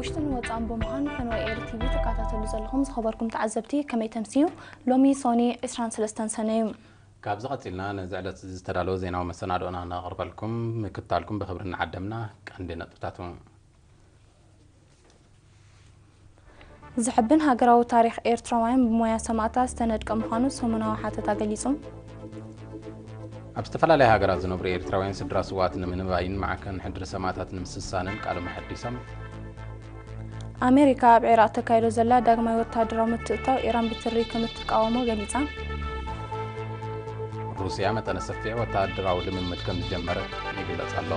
ውሽጥን ወፃን ብምዃን ፈነወ ኤር ቲቪ ትከታተሉ ዘለኹም ዝኸበርኩም ተዓዘብቲ ከመይ ተምስዩ? ሎሚ ሶኒ ዕስራን ሰለስተን ሰነ እዩ። ካብዚ ቀፂልና ነዚ ዕለት እዚ ዝተዳለወ ዜናዊ መሰናዶና ነቕርበልኩም። ምክታልኩም ብኽብሪ እናዓደምና ቀንዲ ነጥብታቱ። ዝሕብን ሃገራዊ ታሪኽ ኤርትራውያን ብሞያ ሰማእታት ዝተነድቀ ምዃኑ ሰሙናዊ ሓተታ ገሊጹ። ኣብ ዝተፈላለያ ሃገራት ዝነብሩ ኤርትራውያን ስድራ ስዋት ንምንባይን ማዕከን ሕድሪ ሰማእታት ንምስሳንን ቃሎም ኣሐዲሶም። ኣሜሪካ ኣብ ዒራቕ ተካይዶ ዘላ ዳግማይ ወታደራዊ ምትእትታው ኢራን ብትሪ ከም እትቃወሞ ገሊጻ። ሩስያ መጠነ ሰፊሕ ወታደራዊ ልምምድ ከም ዝጀመረት ይግለጽ ኣሎ።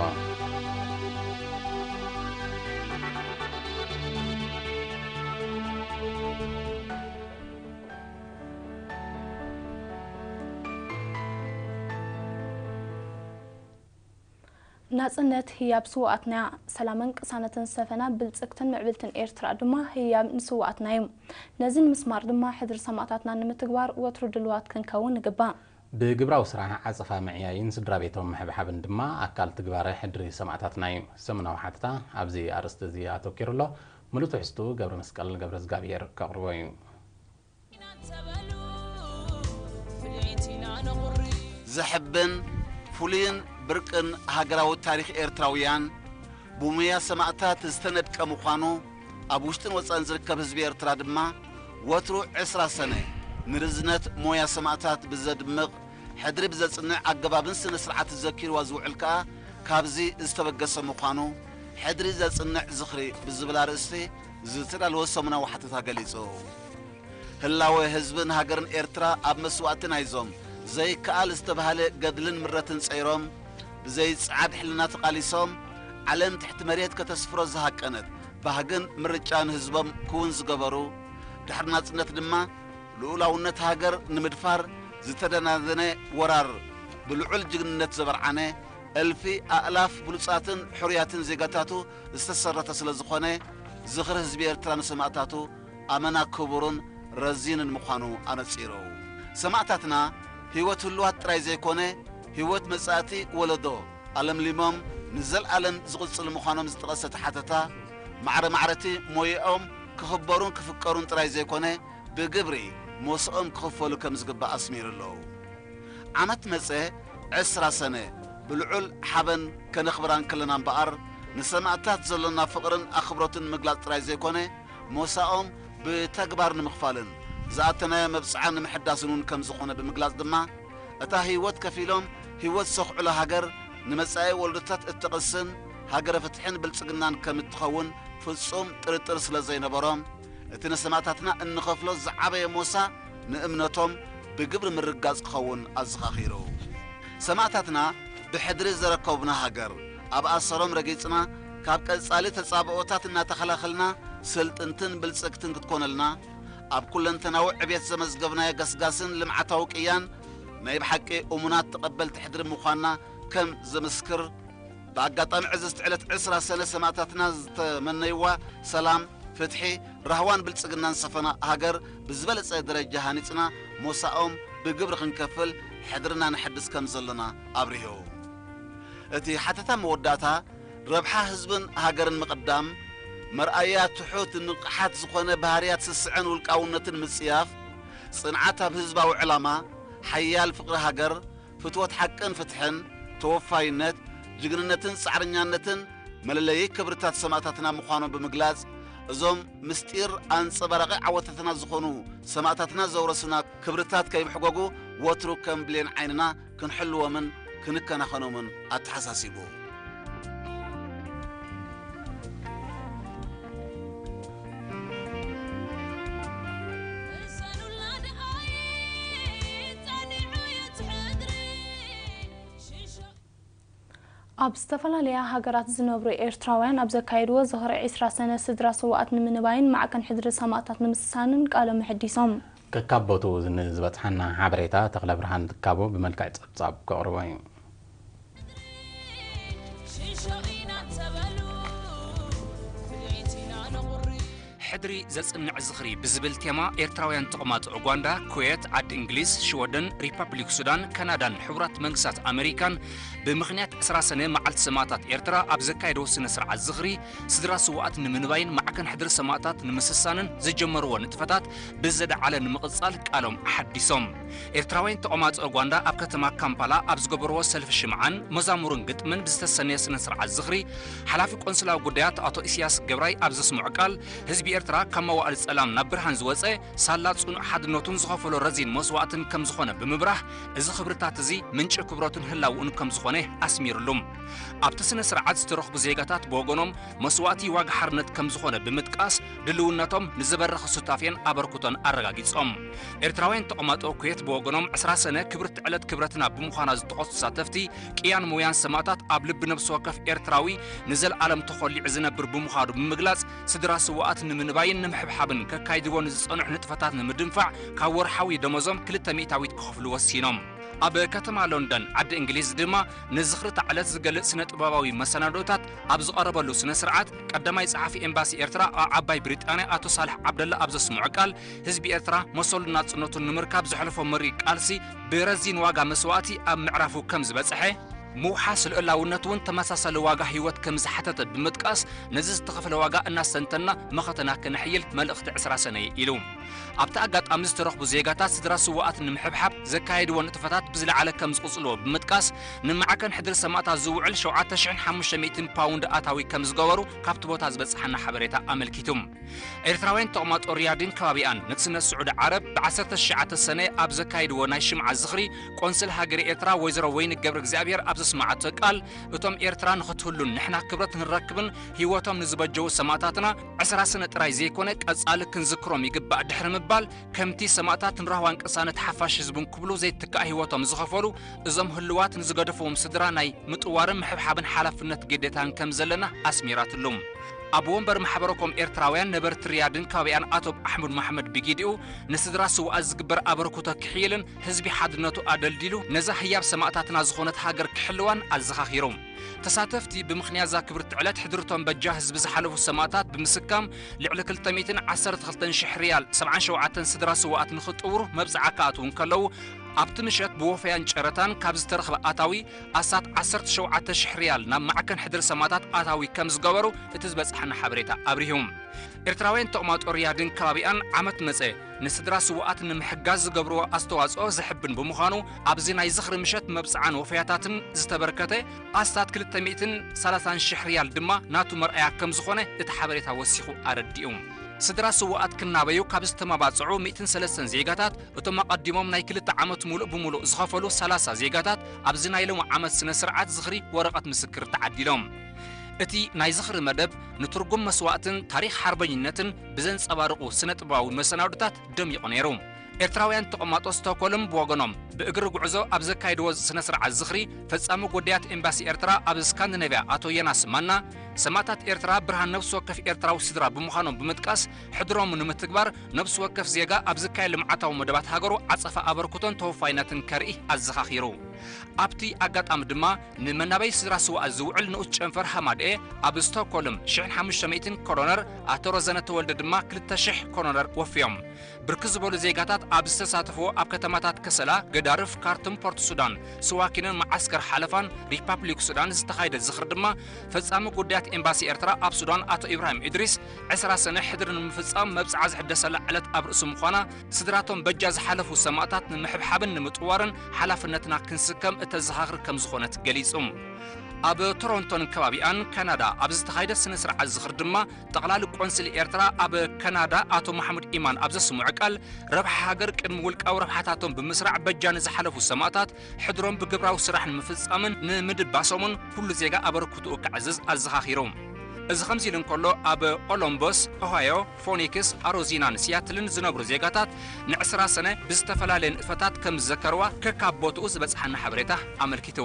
ናጽነት ህያብ ስውኣትና፣ ሰላምን ቅሳነትን ዝሰፈና ብልጽግትን ምዕብልትን ኤርትራ ድማ ህያብ ንስውኣትና እዩ። ነዚ ንምስማር ድማ ሕድሪ ሰማእታትና ንምትግባር ወትሩ ድልዋት ክንከውን ንግባእ። ብግብራዊ ስራሕ ዓጸፋ ምዕያይን ስድራ ቤቶም ምሕብሓብን ድማ ኣካል ትግባረ ሕድሪ ሰማእታትና እዩ። ሰሙናዊ ሓተታ ኣብዚ ኣርእስቲ እዚ ኣተኪሩ ኣሎ። ምሉእ ትሕዝቱ ገብረ መስቀል ገብረ እግዚኣብሔር ከቕርቦ እዩ። ዘሕብን ፍሉይን ብርቅን ሃገራዊ ታሪኽ ኤርትራውያን ብሙያ ሰማእታት ዝተነድቀ ምዃኑ፣ ኣብ ውሽጥን ወጻእን ዝርከብ ህዝቢ ኤርትራ ድማ ወትሩ ዕስራ ሰነ ንርዝነት ሞያ ሰማእታት ብዘድምቕ፣ ሕድሪ ብዘጽንዕ ኣገባብን ስነ ስርዓት ዘኪርዋ ዝውዕል ከኣ ካብዚ ዝተበገሰ ምዃኑ፣ ሕድሪ ዘጽንዕ ዝኽሪ ብዝብል ኣርእስቲ ዝተዳለወ ሰሙናዊ ሓተታ ገሊጹ። ህላወ ህዝብን ሃገርን ኤርትራ ኣብ መስዋእቲ ናይዞም ዘይከኣል ዝተባህለ ገድልን ምረትን ጸይሮም፣ ብዘይ ጸዓድ ሕልና ተቓሊሶም፣ ዓለም ትሕቲ መሬት ከተስፍሮ ዝሃቀነት ባህግን ምርጫን ህዝቦም ክውን ዝገበሩ፣ ድሕሪ ናጽነት ድማ ልኡላውነት ሃገር ንምድፋር ዝተደናደነ ወራር ብልዑል ጅግንነት ዘበርዓነ፣ እልፊ ኣእላፍ ብሉጻትን ሕሩያትን ዜጋታቱ ዝተሰረተ ስለ ዝኾነ፣ ዝኽሪ ህዝቢ ኤርትራ ንሰማእታቱ ኣመና ክቡርን ረዚንን ምዃኑ ኣነጺሩ። ሰማእታትና ህይወት ህሉዋት ጥራይ ዘይኮነ፣ ህይወት መጻእቲ ወለዶ ኣለምሊሞም ንዘልኣለም ዝቕጽል ምዃኖም ዝጠቐሰ እቲ ሓተታ፣ ማዕረ ማዕረቲ ሞያኦም ክኽበሩን ክፍቀሩን ጥራይ ዘይኮነ፣ ብግብሪ ሞስኦም ክኽፈሉ ከም ዝግባእ ኣስሚሩ ኣሎ። ዓመት መጸ ዕስራ ሰነ ብልዑል ሓበን ከነኽብራ እንከለና እምበኣር፣ ንሰማእታት ዘሎና ፍቕርን ኣኽብሮትን ምግላጽ ጥራይ ዘይኮነ፣ ሞሳኦም ብተግባር ንምኽፋልን ዝኣተናዮ መብጽዓ ንምሕዳስን እውን ከም ዝኾነ ብምግላጽ ድማ፣ እታ ህይወት ከፊሎም ህይወት ዘኽዕሎ ሃገር ንመጻኢ ወለዶታት እትቕስን ሃገረ ፍትሕን ብልጽግናን ከም እትኸውን ፍጹም ጥርጥር ስለ ዘይነበሮም፣ እቲ ንሰማእታትና እንኸፍሎ ዝዓበየ ሞሳ ንእምነቶም ብግብሪ ምርግጋጽ ክኸውን ኣዘኻኺሩ። ሰማእታትና ብሕድሪ ዘረከቡና ሃገር ኣብ ኣሰሮም ረጊጽና፣ ካብ ቀጻሊ ተጻብኦታት እናተኸላኸልና ስልጥንትን ብልጽግትን ክትኮነልና፣ ኣብ ኩለንተናዊ ዕብየት ዘመዝገብናዮ ገስጋስን ልምዓታዊ ቅያን ናይ ብሓቂ እሙናት ተቐበልቲ ሕድሪ ምዃንና ከም ዘምስክር፣ ብኣጋጣሚ ዕዝዝቲ ዕለት ዕስራ ሰነ ሰማእታትና ዝተመነይዋ ሰላም፣ ፍትሒ፣ ራህዋን ብልጽግናን ዝሰፈና ሃገር ብዝበለጸ ደረጃ ሃኒጽና ሞሳኦም ብግብሪ ክንከፍል ሕድርና ነሐድስ ከም ዘለና ኣብሪሁ። እቲ ሓተታ መወዳእታ ረብሓ ህዝብን ሃገርን ምቕዳም፣ መርኣያ ትሑት ንቕሓት ዝኾነ ባህርያት ስስዐን ውልቃውነትን ምጽያፍ፣ ጽንዓት ኣብ ህዝባዊ ዕላማ፣ ሓያል ፍቕሪ ሃገር፣ ፍትወት ሓቅን ፍትሕን፣ ተወፋይነት፣ ጅግንነትን ጻዕረኛነትን መለለዪ ክብርታት ሰማእታትና ምዃኖም ብምግላጽ፣ እዞም ምስጢር ኣንጸባራቒ ዓወታትና ዝኾኑ ሰማእታትና ዘውረሱና ክብርታት ከይምሕጎጉ ወትሩ ከም ብሌን ዓይንና ክንሕልዎምን ክንከናኸኖምን ኣተሓሳሲቡ። ኣብ ዝተፈላለያ ሃገራት ዝነብሩ ኤርትራውያን ኣብ ዘካየድዎ ዝኽሪ ዕስራ ሰነ ስድራ ስውኣት ንምንባይን ማዕከን ሕድሪ ሰማእታት ንምስሳንን ቃሎም ኣሐዲሶም። ከካብ ቦትኡ ንዝበጽሓና ሓበሬታ ተኽለ ብርሃን ትካቦ ብመልክዕ ጸብጻብ ከቕርቦ እዩ። ድሪ ዘጽንዕ ዝኽሪ ብዝብል ቴማ ኤርትራውያን ተቐማጦ ኡጋንዳ፣ ኩዌት፣ ዓዲ እንግሊዝ፣ ሽወደን፣ ሪፐብሊክ ሱዳን፣ ካናዳን ሕቡራት መንግስታት ኣመሪካን ብምኽንያት ዕስራ ሰነ መዓልቲ ሰማእታት ኤርትራ ኣብ ዘካየድዎ ስነ ስርዓት ዝኽሪ፣ ስድራ ስውኣት ንምንባይን ማዕከን ሕድሪ ሰማእታት ንምስሳንን ዝጀመርዎ ንጥፈታት ብዝለዓለ ንምቕጻል ቃሎም ኣሓዲሶም። ኤርትራውያን ተቐማጦ ኡጋንዳ ኣብ ከተማ ካምፓላ ኣብ ዝገበርዎ ሰልፊ ሽምዓን መዛሙርን ግጥምን ብዝተሰነየ ስነ ስርዓት ዝኽሪ፣ ሓላፊ ቆንስላዊ ጉዳያት ኣቶ ኢሳያስ ገብራይ ኣብ ዘስምዖ ቃል፣ ህዝቢ ኤርትራ ካብ መዋእል ጸላም ናብ ብርሃን ዝወጸ ሳላ ጽኑዕ ሓድነቱን ዝኸፈሎ ረዚን መስዋእትን ከም ዝኾነ ብምብራህ፣ እዚ ክብርታት እዚ ምንጪ ክብረቱን ህላውኡን ከም ዝኾነ ኣስሚርሉ። ኣብቲ ስነ ስርዓት ዝተረኽቡ ዜጋታት ብወገኖም መስዋእቲ ዋጋ ሓርነት ከም ዝኾነ ብምጥቃስ፣ ድልውነቶም ንዝበረኸ ሱታፌን ኣበርክቶን ኣረጋጊጾም። ኤርትራውያን ተቐማጦ ኩዌት ብወገኖም ዕስራ ሰነ ክብርቲ ዕለት ክብረትና ብምዃና ዝጠቐሱ ተሳተፍቲ፣ ቅያን ሞያን ሰማእታት ኣብ ልቢ ነብሲ ወከፍ ኤርትራዊ ንዘለኣለም ተኾሊዑ ዝነብር ብምዃኑ ብምግላጽ፣ ስድራ ስውኣት ንምንባይን ንምሕብሓብን ከካይድዎ ንዝጸንሑ ንጥፈታት ንምድንፋዕ ካብ ወርሓዊ ደሞዞም ክልተ ሚእታዊት ክኸፍሉ ወሲኖም። ኣብ ከተማ ሎንደን ዓዲ እንግሊዝ ድማ ንዝኽሪ እታ ዕለት ዝገልጽ ስነ ጥበባዊ መሰናዶታት ኣብ ዝቐረበሉ ስነ ስርዓት፣ ቀዳማይ ጸሓፊ ኤምባሲ ኤርትራ ኣብ ዓባይ ብሪጣንያ ኣቶ ሳልሕ ዓብደላ ኣብ ዘስምዖ ቃል፣ ህዝቢ ኤርትራ መሰሉን ናጽነቱን ንምርካብ ዘሕለፎ መሪር ቃልሲ ብረዚን ዋጋ መስዋእቲ ኣብ ምዕራፉ ከም ዝበጽሐ፣ ምውሓስ ልኡላውነት እውን ተመሳሳሊ ዋጋ ህይወት ከም ዝሓተተ ብምጥቃስ፣ ነዚ ዝተኸፍለ ዋጋ እናስተንተና መኸተና ከነሕይል መልእኽቲ ዕስራ ሰነ ኢሉ። ኣብቲ ኣጋጣሚ ዝተረኽቡ ዜጋታት ስድራ ስውኣት ንምሕብሓብ ዘካየድዎ ንጥፈታት ብዝለዓለ ከም ዝቕጽልዎ ብምጥቃስ፣ ንማዕከን ሕድሪ ሰማእታት ዝውዕል ሸውዓተ ሽሕን ሓሙሽተ ሚእትን ፓውንድ ኣታዊ ከም ዝገበሩ ካብቲ ቦታ ዝበጽሓና ሓበሬታ ኣመልኪቱ። ኤርትራውያን ተቕማጦ ሪያድን ከባቢኣን ንግስነት ስዑዲ ዓረብ ብ ዓሰርተ ትሽዓተ ሰነ ኣብ ዘካየድዎ ናይ ሽምዓ ዝኽሪ፣ ቆንስል ሃገረ ኤርትራ ወይዘሮ ወይኒ ገብረ እግዚኣብሔር ኣብ ዘስመዓቶ ቃል፣ እቶም ኤርትራ ንኽትህሉን ንሕና ክብረት ንረክብን ህይወቶም ንዝበጀዉ ሰማእታትና ዕስራ ሰነ ጥራይ ዘይኮነ ቀጻሊ ክንዝክሮም ይግባእ ድሕሪ ምባል፣ ከምቲ ሰማእታት ንራህዋን ቅሳነት ሓፋሽ ህዝብን ክብሉ ዘይትካእ ህይወቶም ዝኸፈሉ እዞም ህልዋት ንዝገደፍዎም ስድራ ናይ ምጥዋርን ምሕብሓብን ሓላፍነት ግዴታን ከም ዘለና ኣስሚራትሉ። ኣብ ወንበር ማሕበረኮም ኤርትራውያን ነበርቲ ሪያድን ከባቢኣን ኣቶ ኣሕመድ መሓመድ ብጊዲኡ፣ ንስድራ ስውኣት ዝግበር ኣበርክቶ ክሕይልን ህዝቢ ሓድነቱ ኣደልዲሉ ነዛ ህያብ ሰማእታትና ዝኾነት ሃገር ክሕልዋን ኣዘኻኺሩ። ተሳተፍቲ ብምኽንያት እዛ ክብርቲ ዕለት ሕድርቶም በጃ ህዝቢ ዝሓለፉ ሰማእታት ብምስካም፣ ልዕሊ ክልተ ሚእትን ዓሰርተ ክልተን ሽሕ ሪያል ሰብዓን ሸውዓተን ስድራ ስውኣት ንኽጥውሩ መብጽዓ ክኣትዉ እንከለዉ፣ ኣብቲ ምሸት ብወፈያን ጨረታን ካብ ዝተረኽበ ኣታዊ ኣስታት ዓሰርተ ሸውዓተ ሽሕ ሪያል ናብ ማዕከን ሕድሪ ሰማእታት ኣታዊ ከም ዝገበሩ እቲ ዝበጽሓና ሓበሬታ ኣብሪሁ። ኤርትራውያን ተቕማጦ ሪያድን ከባቢኣን ዓመት መጸ ንስድራ ስውኣት ንምሕጋዝ ዝገብርዎ ኣስተዋጽኦ ዘሕብን ብምዃኑ፣ ኣብዚ ናይ ዝኽሪ ምሸት መብጽዓን ወፈያታትን ዝተበርከተ ኣስታት ክልተ ሚእትን ሰላሳን ሽሕ ሪያል ድማ ናቱ መርኣያ ከም ዝኾነ እቲ ሓበሬታ ወሲኹ ኣረዲኡ። ስድራ ስውኣት ክናበዩ ካብ ዝተመባጽዑ ሚእትን ሰለስተን ዜጋታት፣ እቶም ኣቐዲሞም ናይ ክልተ ዓመት ሙሉእ ብምሉእ ዝኸፈሉ ሰላሳ ዜጋታት ኣብዚ ናይ ሎሚ ዓመት ስነ ስርዓት ዝኽሪ ወረቐት ምስክር ተዓዲሎም። እቲ ናይ ዝኽሪ መደብ ንትርጉም መስዋእትን ታሪኽ ሓርበኝነትን ብዘንጸባርቑ ስነ ጥበባዊ መሰናዶታት ደሚቑ ነይሩ። ኤርትራውያን ተቐማጦ ስቶኮልም ብወገኖም ብእግሪ ጉዕዞ ኣብ ዘካየድዎ ስነ ስርዓት ዝኽሪ፣ ፈጻሚ ጉዳያት ኤምባሲ ኤርትራ ኣብ ስካንዲነቭያ ኣቶ ዮናስ ማና፣ ሰማእታት ኤርትራ ብርሃን ነፍሲ ወከፍ ኤርትራዊ ስድራ ብምዃኖም ብምጥቃስ፣ ሕድሮም ንምትግባር ነፍሲ ወከፍ ዜጋ ኣብ ዝካየድ ልምዓታዊ መደባት ሃገሩ ዓጸፋ ኣበርክቶን ተወፋይነትን ከርኢ ኣዘኻኺሩ። ኣብቲ ኣጋጣሚ ድማ ንመናበይ ስድራ ስውኣት ዝውዕል ንኡስ ጨንፈር ሃማድኤ ኣብ ስቶክሆልም ሽሕን ሓሙሽተ ሚእትን ኮሮነር፣ ኣቶ ረዘነ ተወልደ ድማ ክልተ ሽሕ ኮሮነር ወፍዮም። ብርክት ዝበሉ ዜጋታት ኣብ ዝተሳተፍዎ ኣብ ከተማታት ከሰላ፣ ገዳርፍ፣ ካርቱም፣ ፖርት ሱዳን፣ ስዋኪንን መዓስከር ሓለፋን ሪፓብሊክ ሱዳን ዝተኻየደ ዝኽሪ ድማ ፈጻሚ ጉዳያት ኤምባሲ ኤርትራ ኣብ ሱዳን ኣቶ ኢብራሂም ኢድሪስ ዕስራ ሰነ ሕድሪ ንምፍጻም መብጽዓ ዝሕደሰላ ዕለት ኣብ ርእሲ ምዃና፣ ስድራቶም በጃ ዝሓለፉ ሰማእታት ንምሕብሓብን ንምጥዋርን ሓላፍነትና ክንስከም እተዘኻኽር ከም ዝኾነት ገሊጹ። ኣብ ቶሮንቶን ከባቢኣን ካናዳ ኣብ ዝተኻየደ ስነ ስርዓት ዝኽሪ ድማ፣ ጠቕላሊ ቆንስል ኤርትራ ኣብ ካናዳ ኣቶ ማሕሙድ ኢማን ኣብ ዘስምዖ ቃል፣ ረብሓ ሃገር ቅድሚ ውልቃዊ ረብሓታቶም ብምስራዕ በጃ ንዝሓለፉ ሰማእታት ሕድሮም ብግብራዊ ስራሕ ንምፍጻምን ንምድባሶምን ኩሉ ዜጋ ኣበርክትኡ ከዕዝዝ ኣዘኻኺሩ። እዚ ከምዚ ኢሉ እንከሎ፣ ኣብ ኮሎምቦስ ኦሃዮ፣ ፎኒክስ፣ ኣሮዚናን ሲያትልን ዝነብሩ ዜጋታት ንዕስራ ሰነ ብዝተፈላለየ ንጥፈታት ከም ዝዘከርዋ ከካብ ቦትኡ ዝበጽሓና ሓበሬታ ኣመልኪቱ።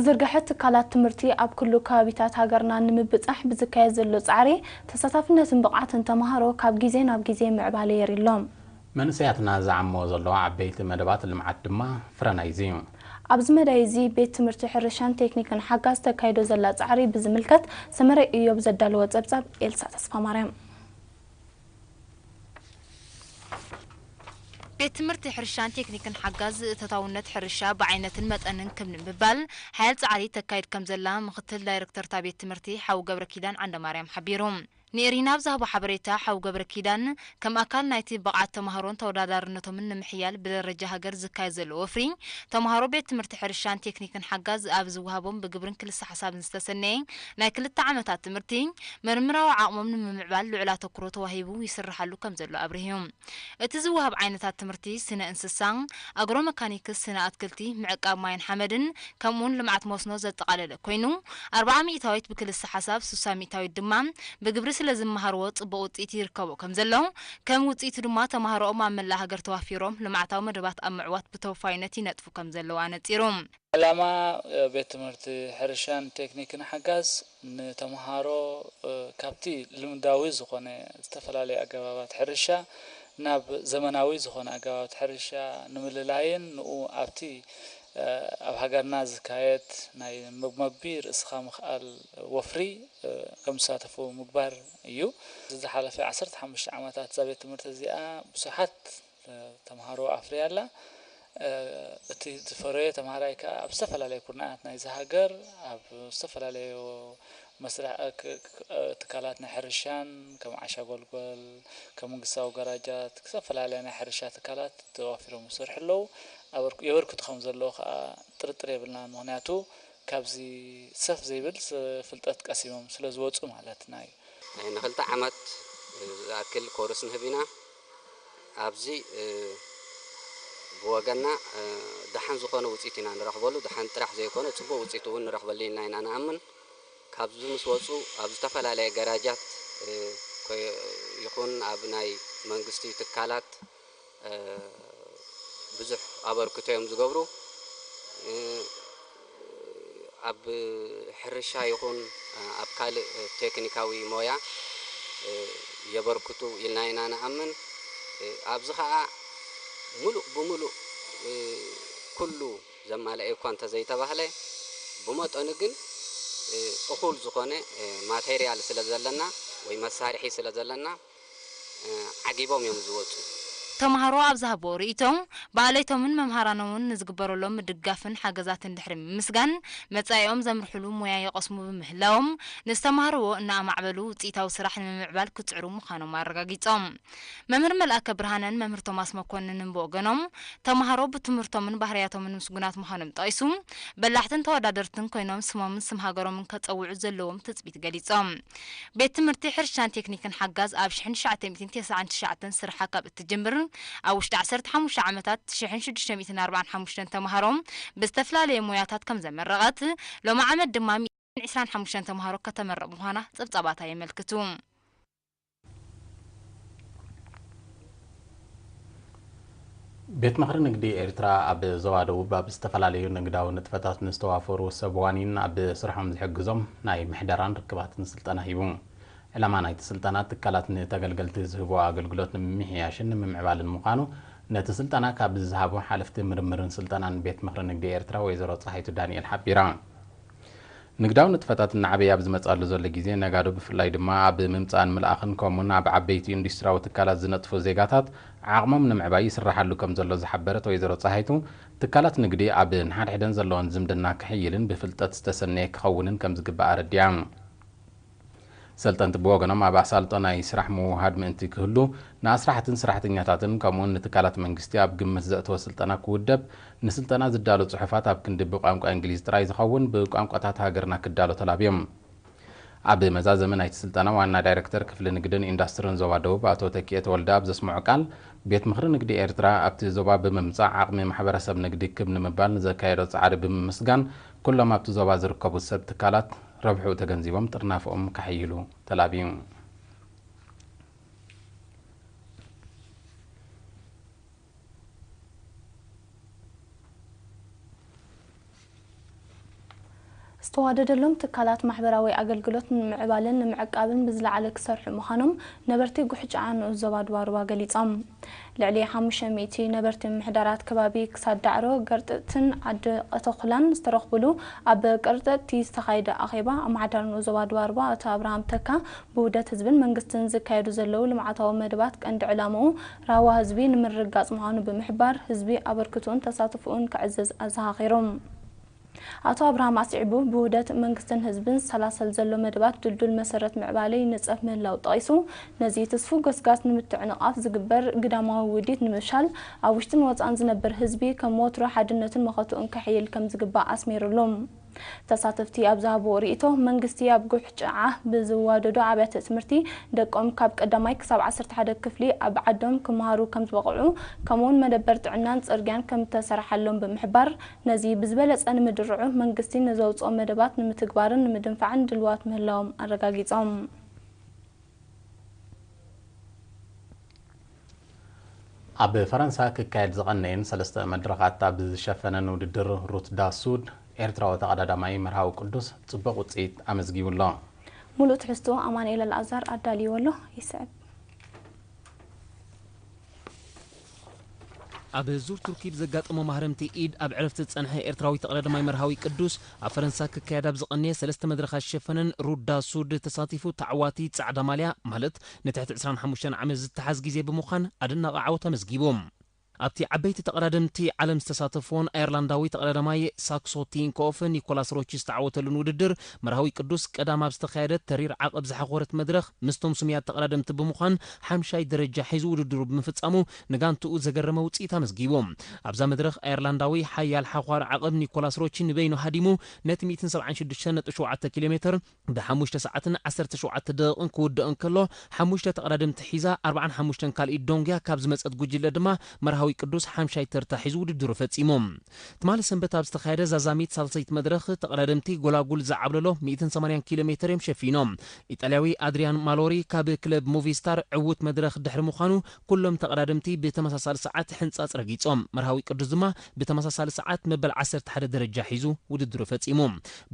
ዝርግሐ ትካላት ትምህርቲ ኣብ ኩሉ ከባቢታት ሃገርና ንምብጻሕ ብዝካየድ ዘሎ ጻዕሪ፣ ተሳታፍነትን ብቕዓትን ተማሃሮ ካብ ግዜ ናብ ግዜ ምዕባለ የርኢ ኣሎ። መንእሰያትና ዝዓምዎ ዘለዋ ዓበይቲ መደባት ልምዓት ድማ ፍረ ናይዚ እዩ። ኣብዚ መዳይ እዚ ቤት ትምህርቲ ሕርሻን ቴክኒክን ሓጋዝ ተካይዶ ዘላ ጻዕሪ ብዝምልከት ሰመረ ኢዮብ ዘዳለዎ ጸብጻብ ኤልሳ ተስፋማርያም። ቤት ትምህርቲ ሕርሻን ቴክኒክን ሓጋዝ ተታውነት ሕርሻ ብዓይነትን መጠንን ክብ ንምባል ሓያል ጻዕሪ ተካይድ ከም ዘላ ምክትል ዳይሬክተር እታ ቤት ትምህርቲ ሓው ገብረ ኪዳን ዓንደማርያም ሓቢሩ። ንኤሪና ኣብ ዝሃቦ ሓበሬታ ሓው ገብረ ኪዳን ከም ኣካል ናይቲ ብቕዓት ተማሃሮን ተወዳዳርነቶምን ንምሕያል ብደረጃ ሃገር ዝካየድ ዘሎ ወፍሪ ተማሃሮ ቤት ትምህርቲ ሕርሻን ቴክኒክን ሓጋዝ ኣብ ዝወሃቦም ብግብርን ክልሰ ሓሳብን ዝተሰነየ ናይ ክልተ ዓመታት ትምህርቲ ምርምራዊ ዓቕሞም ንምምዕባል ልዑል ኣተኩሮ ተዋሂቡ ይስርሓሉ ከም ዘሎ ኣብሪሁ። እቲ ዝወሃብ ዓይነታት ትምህርቲ ስነ እንስሳ፣ ኣግሮ መካኒክስ፣ ስነ ኣትክልቲ፣ ምዕቃብ ማይን ሓመድን ከምኡውን ልምዓት መስኖ ዘጠቓለለ ኮይኑ ኣርብዓ ሚእታዊት ብክልሰ ሓሳብ ስሳ ሚእታዊት ድማ ብግብሪ ስለ ዝመሃርዎ ጽቡቕ ውጽኢት ይርከቦ ከም ዘሎ ከም ውጽኢቱ ድማ ተማሃሮኦም ኣብ መላእ ሃገር ተዋፊሮም ልምዓታዊ መደባት ኣብ ምዕዋት ብተወፋይነት ይነጥፉ ከም ዘለዉ ኣነጺሩ። ዕላማ ቤት ትምህርቲ ሕርሻን ቴክኒክን ሓጋዝ ንተምሃሮ ካብቲ ልምዳዊ ዝኾነ ዝተፈላለዩ ኣገባባት ሕርሻ ናብ ዘመናዊ ዝኾነ ኣገባባት ሕርሻ ንምልላይን ንኡ ኣብቲ ኣብ ሃገርና ዝካየድ ናይ መግመቢ ርእስኻ ምኽኣል ወፍሪ ከም ዝሳተፉ ምግባር እዩ። ዝሓለፈ ዓሰርተ ሓሙሽተ ዓመታት እዛ ቤት ትምህርቲ እዚኣ ብዙሓት ተምሃሮ ኣፍርያ ኣላ። እቲ ዝፈረየ ተምሃራይ ከኣ ኣብ ዝተፈላለየ ኩርናዓት ናይዚ ሃገር ኣብ ዝተፈላለዩ መስርሕ ትካላት ናይ ሕርሻን ከም ዓሻ ጎልጎል ከም መንግስታዊ ገራጃት ዝተፈላለያ ናይ ሕርሻ ትካላት ተዋፊሮም ይሰርሑ ኣለዉ። የበርክቱ ከም ዘለዉ ከኣ ጥርጥር የብልናን። ምኽንያቱ ካብዚ ሰፍ ዘይብል ፍልጠት ቀሲሞም ስለ ዝወፁ ማለትና እዩ። ንክልተ ዓመት ዝኣክል ኮርስ ንህብ ኢና። ኣብዚ ብወገና ደሓን ዝኾነ ውፅኢት ኢና ንረኽበሉ። ደሓን ጥራሕ ዘይኮነ ፅቡቕ ውፅኢት እውን ንረኽበሉ ኢልና ኢና ንኣምን። ካብዚ ምስ ወፁ ኣብ ዝተፈላለየ ገራጃት ይኹን ኣብ ናይ መንግስቲ ትካላት ብዙሕ ኣበርክቶ እዮም ዝገብሩ። ኣብ ሕርሻ ይኹን ኣብ ካልእ ቴክኒካዊ ሞያ የበርክቱ ኢልና ኢና ንኣምን። ኣብዚ ኸዓ ሙሉእ ብሙሉእ ኩሉ ዘማልአ እኳ እንተዘይተባህለ ብመጠኑ ግን እኹል ዝኾነ ማቴርያል ስለ ዘለና ወይ መሳርሒ ስለ ዘለና ዓጊቦም እዮም ዝወፁ። ተምሃሮ ኣብ ዝሃብዎ ርእይቶ ብኣለይቶምን መምሃራኖምን ንዝግበረሎም ምድጋፍን ሓገዛትን ድሕሪ ምምስጋን መጻኢኦም ዘምርሕሉ ሞያ ይቐስሙ ብምህላዎም ንዝተማህርዎ እናኣማዕበሉ ውፅኢታዊ ስራሕ ንምምዕባል ክፅዕሩ ምዃኖም ኣረጋጊፆም። መምህር መልኣከ ብርሃነን መምህር ቶማስ መኮንንን ብወገኖም ተምሃሮ ብትምህርቶምን ባህርያቶምን ምስጉናት ምዃኖም ጠቒሱ በላሕትን ተወዳደርትን ኮይኖም ስሞምን ስም ሃገሮምን ከፀውዑ ዘለዎም ትፅቢት ገሊፆም። ቤት ትምህርቲ ሕርሻን ቴክኒክን ሓጋዝ ኣብ ሽሕን ትሽዓተ ሚእትን ተስዓን ትሽዓተን ስርሓ ካብ እትጅምር ኣብ ውሽጢ ዓሰርተ ሓሙሽተ ዓመታት ሽሕን ሽዱሽተ ሚእትን ኣርባዓን ሓሙሽተን ተምሃሮ ብዝተፈላለየ ሞያታት ከም ዘመረቐት ሎሚ ዓመት ድማ ሚእትን ዕስራን ሓሙሽተን ተምሃሮ ከተመርቕ ምዃና ጸብጻባታ የመልክቱ። ቤት ምኽሪ ንግዲ ኤርትራ ኣብ ዞባ ደቡብ ኣብ ዝተፈላለዩ ንግዳዊ ንጥፈታት ንዝተዋፈሩ ሰብ ዋኒን ኣብ ስርሖም ዝሕግዞም ናይ ምሕደራን ርክባትን ስልጠና ሂቡ። ዕላማ ናይቲ ስልጠና ትካላት ንተገልገልቲ ዝህብዎ ኣገልግሎት ንምምሕያሽን ንምምዕባልን ምዃኑ ነቲ ስልጠና ካብ ዝሃቡ ሓለፍቲ ምርምርን ስልጠናን ቤት ምኽሪ ንግዲ ኤርትራ ወይዘሮ ጸሃይቱ ዳንኤል ሓቢራ። ንግዳዊ ንጥፈታት እናዓበየ ኣብ ዝመጽኣሉ ዘሎ ግዜ፣ ነጋዶ ብፍላይ ድማ ኣብ ምምጻእን ምልኣኽን ከምኡውን ኣብ ዓበይቲ ኢንዱስትሪያዊ ትካላት ዝነጥፉ ዜጋታት ዓቕሞም ንምዕባይ ይስራሓሉ ከም ዘሎ ዝሓበረት ወይዘሮ ጸሃይቱ፣ ትካላት ንግዲ ኣብ ንሓድሕደን ዘለወን ዝምድና ክሕይልን ብፍልጠት ዝተሰነየ ክኸውንን ከም ዝግባእ ኣረዲኣ። ሰልጠንቲ ብወገኖም ኣብ ኣሳልጦ ናይ ስራሕ ምውህሃድ ምእንቲ ክህሉ ንኣስራሕትን ሰራሕተኛታትን ከምኡውን ንትካላት መንግስቲ ኣብ ግምት ዘእተወ ስልጠና ክውደብ ንስልጠና ዝዳሎ ጽሑፋት ኣብ ክንዲ ብቋንቋ እንግሊዝ ጥራይ ዝኸውን ብቋንቋታት ሃገርና ክዳሎ ተላብዮም። ኣብ መዛዘሚ ናይቲ ስልጠና ዋና ዳይሬክተር ክፍሊ ንግድን ኢንዳስትርን ዞባ ደቡብ ኣቶ ተኪኤ ተወልደ ኣብ ዘስምዖ ቃል ቤት ምኽሪ ንግዲ ኤርትራ ኣብቲ ዞባ ብምምጻእ ዓቕሚ ማሕበረሰብ ንግዲ ክብ ንምባል ንዘካየዶ ጻዕሪ ብምምስጋን ኩሎም ኣብቲ ዞባ ዝርከቡ ሰብ ትካላት ረብሕኡ ተገንዚቦም ጥርናፈኦም ከሐይሉ ተላብዩ። ዝተዋደደሎም ትካላት ማሕበራዊ ኣገልግሎት ንምምዕባልን ንምዕቃብን ብዝለዓለ ክሰርሑ ምዃኖም ነበርቲ ጉሕጫዓ ንኡስ ዞባ ድባሩባ ገሊጾም። ልዕሊ ሓሙሽተ ሚእቲ ነበርቲ ምሕደራት ከባቢ ክሳድ ዳዕሮ፣ ገርጥጥትን ዓዲ ቀተኹላን ዝተረኽቡሉ ኣብ ቅርጥጥቲ ዝተኻየደ ኣኼባ፣ ኣመሓዳሪ ንኡስ ዞባ ድባሩባ ኣቶ ኣብርሃም ተካ፣ ብውህደት ህዝብን መንግስትን ዝካየዱ ዘለዉ ልምዓታዊ መደባት ቀንዲ ዕላምኡ ራህዋ ህዝቢ ንምርግጋጽ ምዃኑ ብምሕባር፣ ህዝቢ ኣበርክትኡን ተሳትፎኡን ከዕዝዝ ኣዘኻኺሩ። ኣቶ ኣብርሃም ኣስዒቡ፣ ብውህደት መንግስትን ህዝብን ዝሰላሰል ዘሎ መደባት ድልዱል መሰረት ምዕባለ ይንጸፍ ምህላው ጠቒሱ፣ ነዚ ትስፉው ገስጋስ ንምትዕንቓፍ ዝግበር ግዳማዊ ውዲት ንምፍሻል፣ ኣብ ውሽጥን ወጻእን ዝነብር ህዝቢ ከም ወትሩ ሓድነቱን መኸትኡን ከሕይል ከም ዝግባእ ኣስሚሩሉ። ተሳተፍቲ ኣብ ዝሃብዎ ርእይቶ፣ መንግስቲ ኣብ ጉሕጭዓ ብዝዋደዶ ኣብያተ ትምህርቲ ደቆም ካብ ቀዳማይ ክሳብ ዓሰርተ ሓደ ክፍሊ ኣብ ዓዶም ክመሃሩ ከም ዝበቕዑ፣ ከምኡውን መደበር ጥዕናን ጽርግያን ከም ዝተሰርሓሎም ብምሕባር፣ ነዚ ብዝበለጸ ንምድርዑ መንግስቲ ንዘውጽኦ መደባት ንምትግባርን ንምድንፋዕን ድልዋት ምህላዎም ኣረጋጊጾም። ኣብ ፈረንሳ ክካየድ ዝቐነየን ሰለስተ መድረኻት ኣብ ዝሸፈነን ውድድር፣ ሩት ዳሱድ ኤርትራዊ ተቐዳዳማይ መርሃዊ ቅዱስ ጽቡቕ ውጽኢት ኣመዝጊቡ ኣሎ። ሙሉእ ትሕዝትኡ ኣማኑኤል ኣልኣዛር ኣዳልይዎ ኣሎ፣ ይስዕብ። ኣብ ዙር ቱርኪ ብዘጋጠሞ ማህረምቲ ኢድ ኣብ ዕረፍቲ ዝጸንሐ ኤርትራዊ ተቐዳዳማይ መርሃዊ ቅዱስ፣ ኣብ ፈረንሳ ክካየድ ኣብ ዝቐነየ ሰለስተ መድረኻት ዝሸፈነን ሩዳ ሱድ ተሳቲፉ፣ ተዓዋቲ ጻዕዳ ማልያ፣ ማለት ንትሕቲ ዕስራን ሓሙሽተን ዓመት ዝተሓዝ ግዜ ብምዃን ኣደናቒ ዓወት ኣመዝጊቡ። ኣብቲ ዓበይቲ ተቐዳደምቲ ዓለም ዝተሳተፍዎን ኣየርላንዳዊ ተቐዳዳማይ ሳክሶ ቲንኮፍ ኒኮላስ ሮቺ ዝተዓወተሉን ውድድር፣ መርሃዊ ቅዱስ ቀዳም ኣብ ዝተኻየደት ተሪር ዓቐብ ዝሓኾረት መድረኽ ምስቶም ስሙያት ተቐዳደምቲ ብምዃን ሓምሻይ ደረጃ ሒዙ ውድድሩ ብምፍጻሙ፣ ንጋንትኡ ዘገረመ ውጽኢት ኣመዝጊቡ። ኣብዛ መድረኽ ኣየርላንዳዊ ሓያል ሓዃር ዓቐብ ኒኮላስ ሮቺ ንበይኑ ሃዲሙ፣ ነቲ ሚእትን ሰብዓን ሽዱሽተን ነጥቢ ሸውዓተ ኪሎ ሜትር ብሓሙሽተ ሰዓትን ዓሰርተ ሸውዓተ ደቂቕን ክውድኦ እንከሎ፣ ሓሙሽተ ተቐዳደምቲ ሒዛ ኣርባዓን ሓሙሽተን ካልኢት ዶንግያ ካብ ዝመጸት ጉጅለ ድማ መርሃዊ ቅዱስ ሓምሻይ ተርታ ሒዙ ውድድሩ ፈጺሙ። ትማሊ ሰንበት ኣብ ዝተኻየደ ዛዛሚት ሳልሰይቲ መድረኽ፣ ተቐዳደምቲ ጎላጉል ዝዓብለሎ ሚእትን ሰማንያን ኪሎ ሜትር እዮም ሸፊኖም። ኢጣልያዊ ኣድሪያን ማሎሪ ካብ ክለብ ሞቪስታር ዕዉት መድረኽ ድሕሪ ምዃኑ፣ ኩሎም ተቐዳደምቲ ብተመሳሳሊ ሰዓት ሕንጻጽ ረጊጾም። መርሃዊ ቅዱስ ድማ ብተመሳሳሊ ሰዓት መበል ዓሰርተ ሓደ ደረጃ ሒዙ ውድድሩ ፈጺሙ።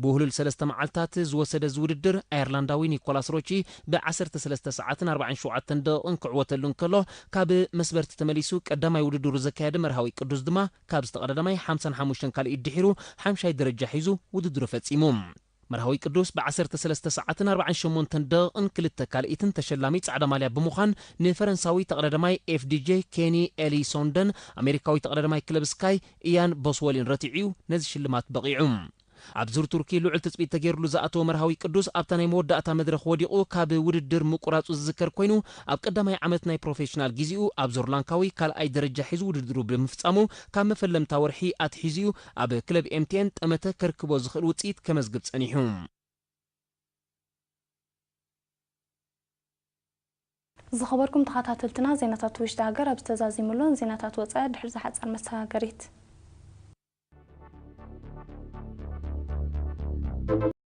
ብውህሉል ሰለስተ መዓልታት ዝወሰደ እዚ ውድድር፣ ኣየርላንዳዊ ኒኮላስ ሮቺ ብ ዓሰርተ ሰለስተ ሰዓትን ኣርባዓን ሸውዓተን ደቂቕን ክዕወተሉ እንከሎ፣ ካብ መስበርቲ ተመሊሱ ቀዳማይ ውድድሩ ዘካየደ መርሃዊ ቅዱስ ድማ፣ ካብ ዝተቐዳዳማይ ሓምሳን ሓሙሽተን ካልኢት ድሒሩ ሓምሻይ ደረጃ ሒዙ ውድድሩ ፈጺሙ። መርሃዊ ቅዱስ ብ ዓሰርተ ሰለስተ ሰዓትን ኣርባዓን ሸሞንተን ደቂቕን ክልተ ካልኢትን ተሸላሚ ጻዕዳ ማልያ ብምዃን፣ ንፈረንሳዊ ተቐዳዳማይ ኤፍዲጄ ኬኒ ኤሊሶንደን ኣሜሪካዊ ተቐዳዳማይ ክለብ ስካይ ኢያን ቦስወሊን ረቲዑ እዩ ነዚ ሽልማት በቒዑ። ኣብ ዙር ቱርኪ ልዑል ትጽቢት ተገይርሉ ዝኣተወ መርሃዊ ቅዱስ፣ ኣብታ ናይ መወዳእታ መድረኽ ወዲቑ ካብ ውድድር ምቁራጹ ዝዝከር ኮይኑ፣ ኣብ ቀዳማይ ዓመት ናይ ፕሮፌሽናል ግዜኡ ኣብ ዙር ላንካዊ ካልኣይ ደረጃ ሒዙ ውድድሩ ብምፍጻሙ፣ ካብ መፈለምታ ወርሒ ኣትሒዙ እዩ ኣብ ክለብ ኤምቲኤን ጠመተ ከርክቦ ዝኽእል ውጽኢት ከመዝግብ ጸኒሑ። ዝኸበርኩም ተኸታተልትና፣ ዜናታት ውሽጢ ሃገር ኣብ ዝተዛዚሙሉን ዜናታት ወጻኢ ድሕሪ ዝሓጸር መሰጋገሪት።